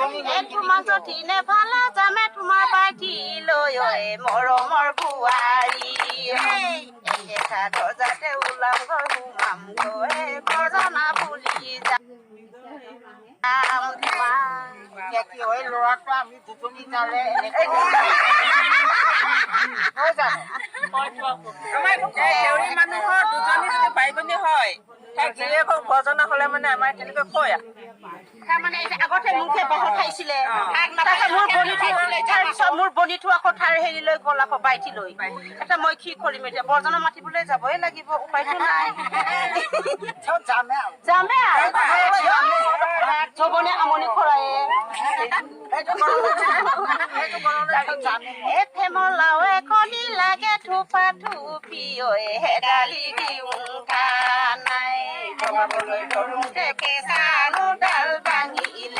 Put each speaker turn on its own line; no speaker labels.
তোমাৰ যতিনে ভালে যামে তোমাৰ বাটি লৈ ঐ মৰমৰ বোৱাৰী। একেটা দৰ্জাতে ওলাম গৈ সোমাম গৈ বৰজনা বুলি যাম তোমাৰ।
এতিয়া কি হয়, ল'ৰাটো আমি দুজনী যালে এনেকৈ নহয় জানো?
আমাৰ এই দেউৰী মানুহৰ দুজনী যদি বাই ভনী হয়, সেই গিৰিয়েকক বৰজনা হলে মানে আমাৰ তেনেকৈ কয় আৰু।
তাৰমানে এতিয়া আগতে মোকহে বাঁহত খাইছিলে। তাৰপিছত মোৰ বনিটো, তাৰপিছত মোৰ বনিটো আকৌ তাৰ হেৰিলৈ গ'ল, আকৌ বাইটি লৈ। এতিয়া মই কি কৰিম? এতিয়া বৰজনা মাতিবলৈ যাবই লাগিব, উপায়তো নাই।
যামে আৰু।
যামে আৰু জবনে আমনি কৰায়ে।
সেইটো যামে।
এ ফেমৰ লাও এখনি লাগে থোপা থুপি ঐ, হেদালি দিওঁ নাই, বগাবলৈ ধৰোঁতে কেঁচানো ডাল ভাঙিলে।